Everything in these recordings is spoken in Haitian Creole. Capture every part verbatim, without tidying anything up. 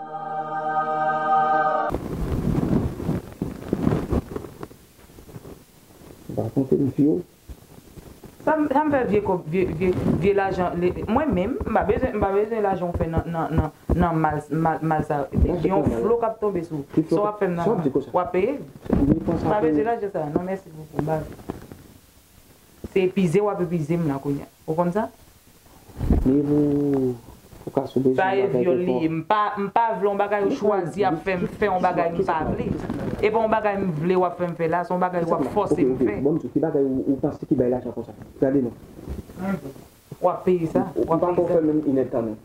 M pa konte m fiyo. Sa m, sa m fè vye kòb, vye, vye, vye lajan, le, mwen menm, m pa bezwen, m pa bezwen lajan w fè nan, nan, nan, nan mal, mal, mal sa. Gen yon flo k ap tonbe sou, sa w ap fè m nan, w ap peye l. M pa bezwen lajan sa, non, mèsi bokou, m pa vle. Se epize w ap epize m la kounye a. Ou konn sa? Men pou, pou ka sou bezwen bagay vyòl li ye. M pa, m pa vle yon bagay ou chwazi ap fè m fè yon bagay m pa vle. E pa yon bagay m vle w ap fè m fè la, se yon bagay w ap fòse m fè. Bon, m di w, ki bagay ou, ou panse ki bay lajan konsa? Gade non. W ap peye sa. Ou pa ko fè menm inèdtan non.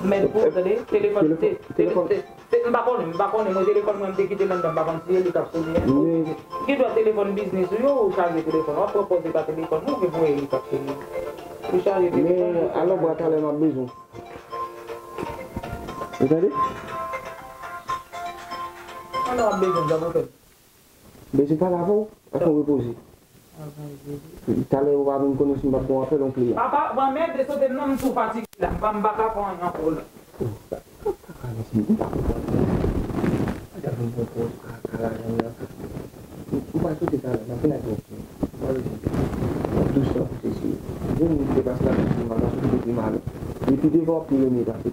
Mèt pou tande, telefòn, te, te, te, te, m pa konnen, m pa konnen, mwen telefòn mwen, m te kite l anndan, m pa konn si e li k ap sone a. Gen dwa telefòn biznis ou yo, ou chaje telefòn, w ap pran pòz e pa telefòn, ou gen pou e li k ap sone. Ou chaje telefòn, men alò bwa talè m ap bezwen. Ou tande? Alò w ap bezwen, sa pou fè. Bezwen pale avè w, fè w repoze. Talè ou pa vin konnen si m p ap bon apèl yon kliyan. Papa, mwen mèt de sote m nan, m tou fatige la. M pa, m pa ka fè anyen ankò la. Ou pa ka mèsi, m pa konprann. Ou ta vin pran pòz ka, ka lajan nan. Ou pa sote talè, m ap vin ak yon. Ou pa bezwen. Dousman pou sesi. Gen moun ki te pase la, dousman, nan soti depi malè. Depi devan w ap pi renmen pase.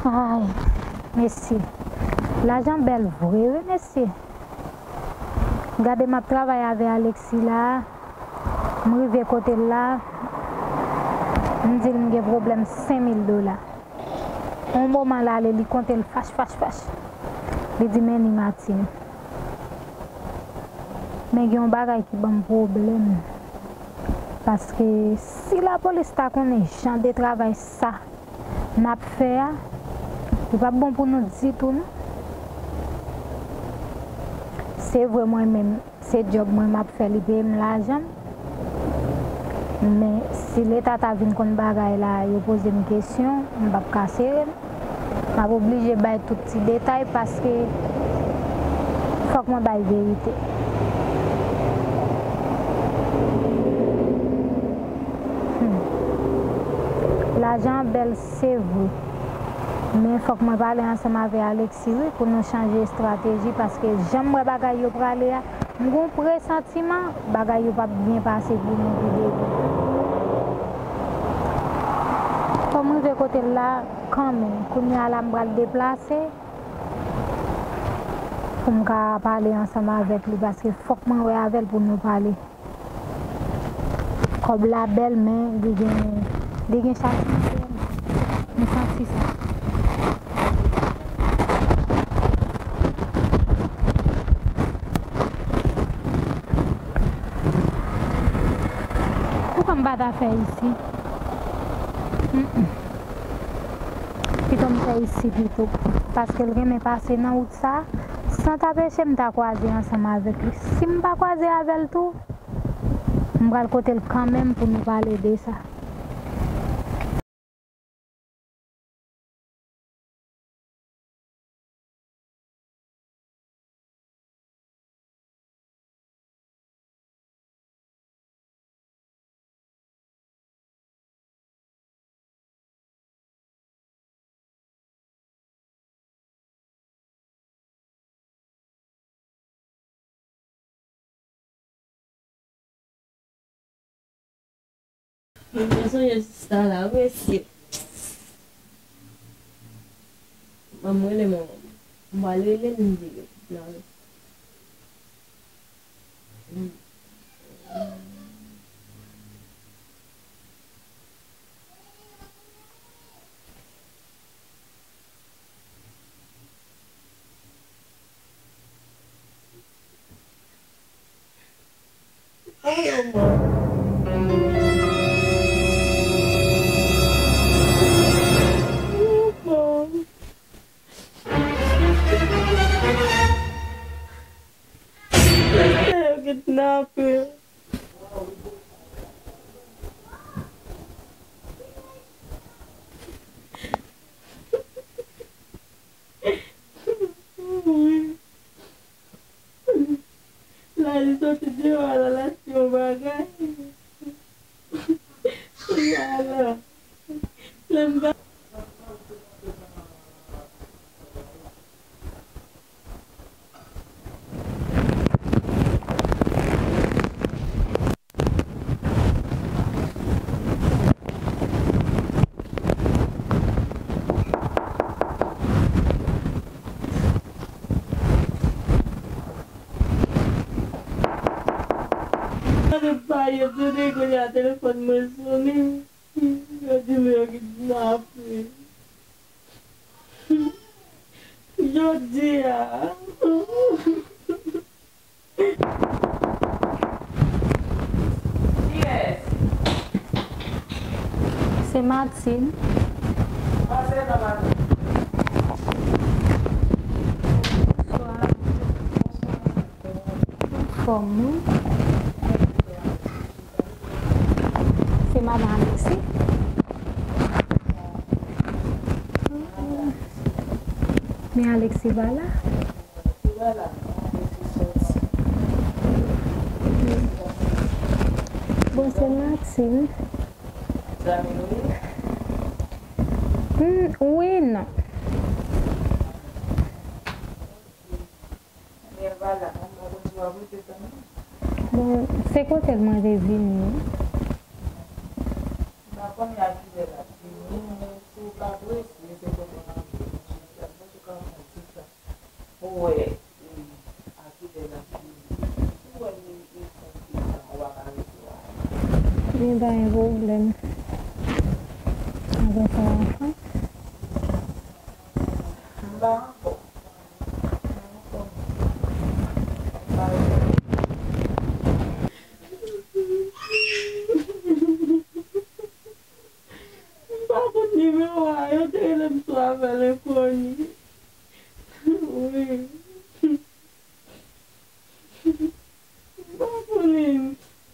Ay, mesye. Lajan bèl vre, wi, mesye. Gade, m ap travay avè Alexis la. M rive kote l la. M di l m gen pwoblèm senk mil dola. On moman l ale, li konte l fach, fach, fach. Li di, men ni Martine. Men gen yon bagay ki ban m pwoblèm. Paske si lapolis ta konnen jan de travay sa n ap fè a, li p ap bon pou nou ditou, non. Se vre, mwen menm, se djòb mwen m ap fè, li peye m lajan m. Men, si Leta ta vin konn bagay la, yo poze m kesyon, m p ap ka sere m. M ap oblije bay tout ti detay paske fòk mwen bay verite. Hmm. Lajan an bèl, se vre. Men fòk mwen pale ansanm avè Alexis, wi, pou nou chanje estrateji, paske jan m wè bagay yo prale a, m gon presantiman bagay yo p ap byen pase pou nou pi devan. Fò m rive kote l la kanmenm. Kounye a la, m pral deplase pou m ka pale ansanm avèk li, paske fòk mwen wè avè l pou nou pale. Kòb la bèl, men li gen, li gen chati nan tèt. M santi sa. Poukwa m pa ta fè isi? Mm, mm. Pito m fè isi pito. Paske l renmen pase nan wout sa. San ta peche, m ta kwaze ansanm avèk li. Si m pa kwaze avè l tou, m pral kote l kanmenm pou nou pale de sa. Mwen sonje sista la, wi, mesye. Ban m rele manman m. M pral rele l, m di l. Yo kidnape. Alò, lè m pa Gade pa yo, tande kounye a telefòn mwen sonnen. Yo di m yo kidnape. Jodi a. Kiyès? Se Martine. Pase non, Martine. Bonswa. Anfòm, wi. Se madan Alexis? Men Alexis pa la. Bon, se Martine. Hmm, wi, non. Bon, se kote l mwen te vini. M pa konnen a kilè l ap vini, men si w pa prese, se kote w ap vini. Ou wè, e, a kilè l ap vini. Si w wè li, li pran ti tan, w ap arete w. Li pa gen pwoblèm. Mwen konn sa w ap fè. M pa ankò. M pa konn nimewo a, yo te rele m sou apèl enkoni. Wi. M pa konnen,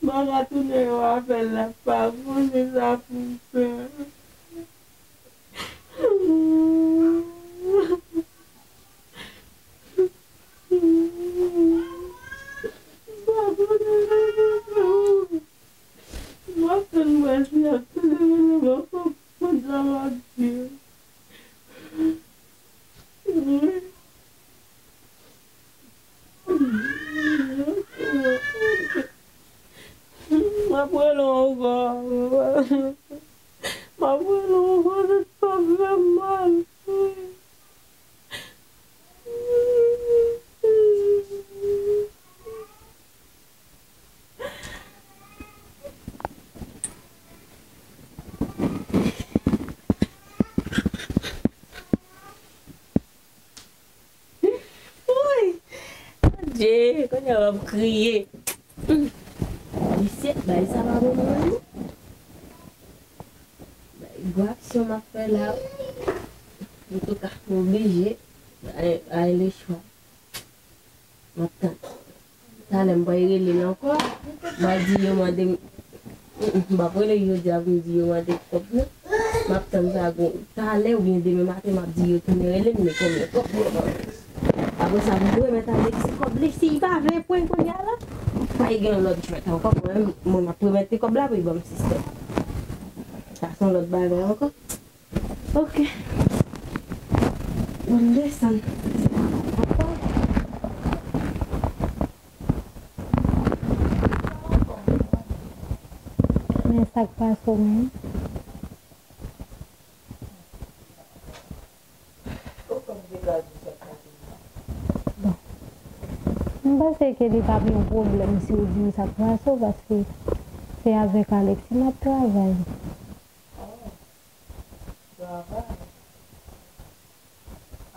m pa ka tounen yon apèl la, m pa konnen sa pou m fè. M pa konnen sa pou m fè. M ap tann wè si y ap tounen rele m ankò pou konn sa m ap di yo. M ap rele w ankò. M ap rele w ankò, tèt pa fè m mal. Woy! Bondye, kounye a w ap kriye. Hmm. Mesye, bagay sa pa bon pou mwen, non. Bagay gwo aksyon m ap fè la. Antouka, m oblije. Ay, ay, lechwa. M ap tann. Talè m pral rele l ankò. M pral di yo mande m. Mm, mm, m p ap rele yo jodi a pou m di yo mande kòb, non. M ap tann sa gon talè oubyen demen maten, m ap di yo tounen rele m, men konbyen kòb mwen ban yo. Apre sa, m remèt Alexis kòb li. Si l pa vle pran kounye a la, m pral gen yon lòt jwèt ankò. Mwen menm, mwen, m ap remèt li kòb la pou l ban m sistèm. Sa se yon lòt bagay ankò. Ok. Bon, desann. Men sa k pase w menm? Bon. M panse ke li p ap yon pwoblèm si w di m sa k pase w, paske se avèk Alexis m ap travay. Travay?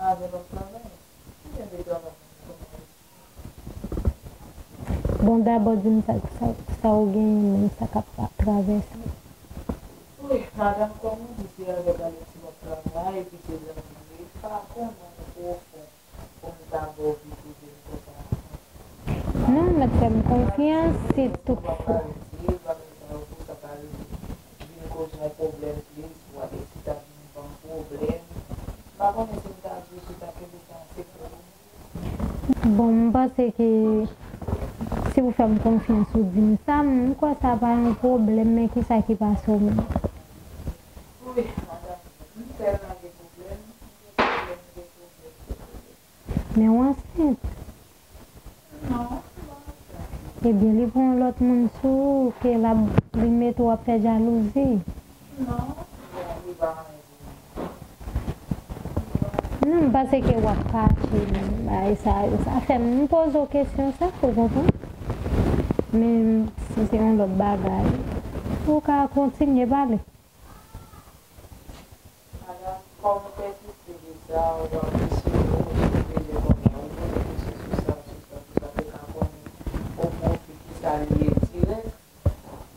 Avè l w ap travay? Ki jan de travay? Bon, dabò di m sa, sa, sa w genyen menm, sa k ap travèse w. Wi, madanm, kòm ou di, se avèk Alexis m ap travay, epi se zanmi m ye. Pa konnen pwofon pou m ta ba w vide vin konsa. Non, mèt fè m konfyans, si tout fwa. Vin koz yon pwoblèm plis, ou Alexis ta vin ban m pwoblèm. M pa konnen si m ta di w si w ta kenbe sa an sekrè pou mwen. Bon, m panse ke si w fè m konfyans, ou di m sa, m kwè sa pa yon pwoblèm, men kisa ki pase w menm? Men w ansent. Ebyen, li pran yon lòt moun sou ou, ke l ap, li mete w ap fè jalouzi. Non, m panse ke w ap kache bagay sa yo. Sa fè m, m poze w kesyon sa, ou konprann? Men si se yon lòt bagay, ou ka kontinye pale. Madanm, kòm ou pèsiste de sa, ou ap eseye ou plede konnen, ou poze kesyon sou sa, sou sa, pou sa te ka konnen o pwofi ki sa li ye dirèk.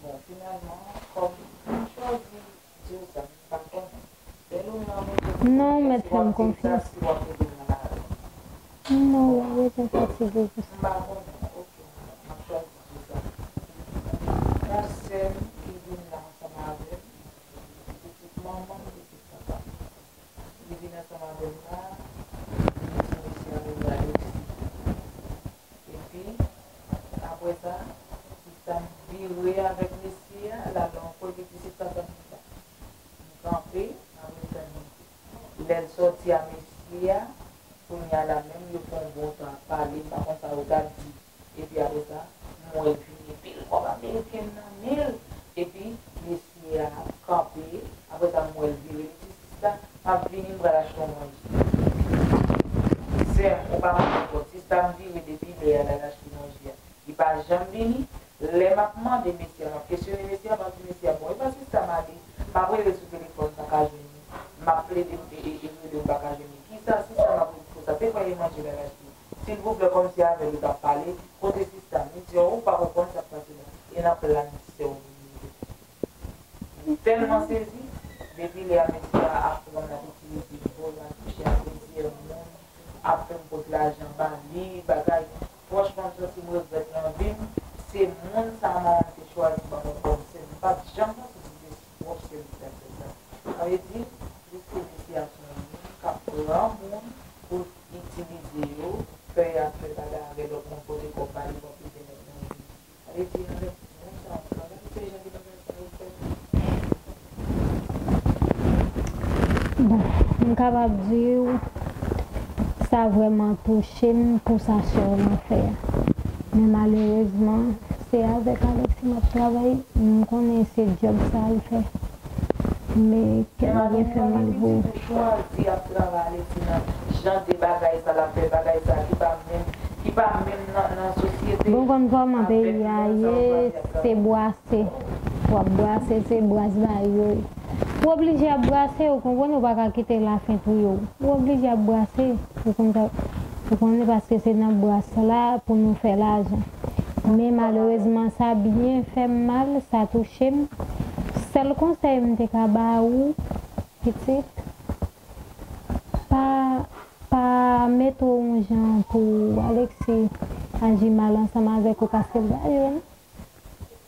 Bon, finalman, kòm m chwazi di w sa, m pa konnen. Lè nou menm an mete Non, ou mèt fè m konfyans. Si w ap mete m nan lari. Non, ou pa bezwen fatige pou sa. M pa konnen. Ok, m ap chwazi di w sa. Yon sè m ki vin la ansanm avè m, pitit manman m, pitit papa m. Li vin ansanm avè m la, li di mesye a rele Alexis. Epi, apre sa, sista m vire avèk mesye a, l al nan yon kote ki se Santa Rita. M kanpe, m ap ret tann mesye. Lè l sòti a mesye a, kounye a la menm, yo fè yon bon tan ap pale, m pa konn sa yo t ap di. Epi apre sa, m wè l vini, pil kòb ameriken nan men l. Epi, mesye a kanpe. Apre sa, m wè l vire, li di, "Sista, m ap vini, m pral achte yon manje." Sè m, ou pa mande ankò. Sista m vire depi lè a, l al achte manje a. Li pa janm vini. Lè m ap mande mesye a, m ap kesyone mesye a, m ap di mesye a, "Bon, e pa sista m ale?" M ap rele sou telefòn, m pa ka jwenn li. M ap plede e, e, e rele, m pa ka jwenn li. Kisa sista m ap rele pou sa? Se kwè e manje l al achte? Silvouplè, kòmsi avè l ou t ap pale, kote sista m? Li di, "Oh, ou pa konprann sa k pase la." E nan plan sè w vin rive. M tèlman sezi, depi lè a mesye a ap pran m, l ap itilize m, l ap touche a plizyè moun, ap fè m pot lajan ba li, bagay. Franchman, m santi m regrèt nan vi m. Se moun sa a manman m te chwazi ban mwen kòm sè m. M pa t janm panse se te pwòp sè m ki t ap fè sa. Sa vle di, piske mesye a se yon moun k ap pran moun pou itilize yo, fè y ap fè bagay avè lòt moun, pote kòb ba li pou ap fè nèg nan vi. Sa vle di, avèk moun sa yo, m pa konn se jan de bagay sa yo fèt. Bon, m kapab di w, sa vrèman touche m pou sa sè w lan fè a. Men malerezman, se avèk Alexis m ap travay, m konnen se djòb sa l fè. Men kè l byen fèmen l pou ou. Chwazi ap travay Alexis nan jan de bagay sa l ap fè, bagay sa ki pa menm, ki pa menm nan, nan sosyete. Bon, konn kòman peyi a ye, se bwase. W ap bwase, se bwase ba yo. Ou oblije ap bwase, ou konprann, ou pa ka kite lafen touye w. Ou oblije ap bwase, ou konn sa, ou konnen, paske se nan bwase la pou nou fè lajan. Men malerezman, sa byen fè m mal, sa touche m. Sèl konsèy m te ka ba ou, pitit, pa, pa mete w yon jan pou Alexis aji mal ansanm avèk ou, paske l pa jwe, non.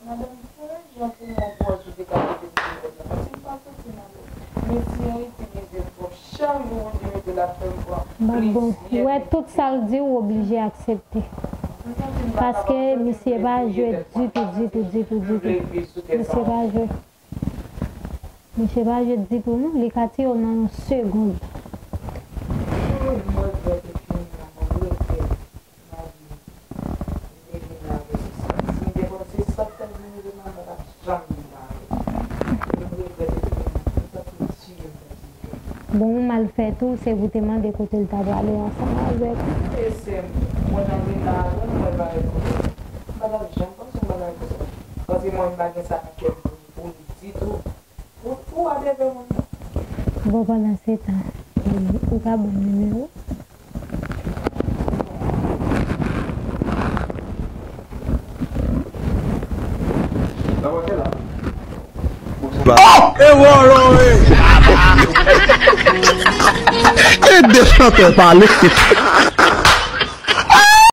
Madanm, fè yon jan pou mwen pou wè si w te ka kite m sou lòt la, paske m pa santi m alèz. Mesye a itilize m twòp. Chak jou, Bondye mete l ap fè m pran plizyè. Bon, ou wè tout sa l di, ou oblije aksepte. Paske misye pa jwe ditou, ditou, ditou, ditou. Misye pa jwe. Misye pa jwe ditou, non. Li ka tiye w nan yon segond. Bon, ou mal fè tou, se pou te mande kote l ta prale ansanm avèk ou. E se mwen nan vin la avè l, mwen pa reponn. M pa t ap janm panse yon bagay konsa. Paske mwen, m pa gen sa nan kè m pou, pou l ditou. Ou, ou ap leve moun nan. Bon, pandan se tan, ou ka ban m nimewo? Oh! E wòlò, e! E de chantè pale.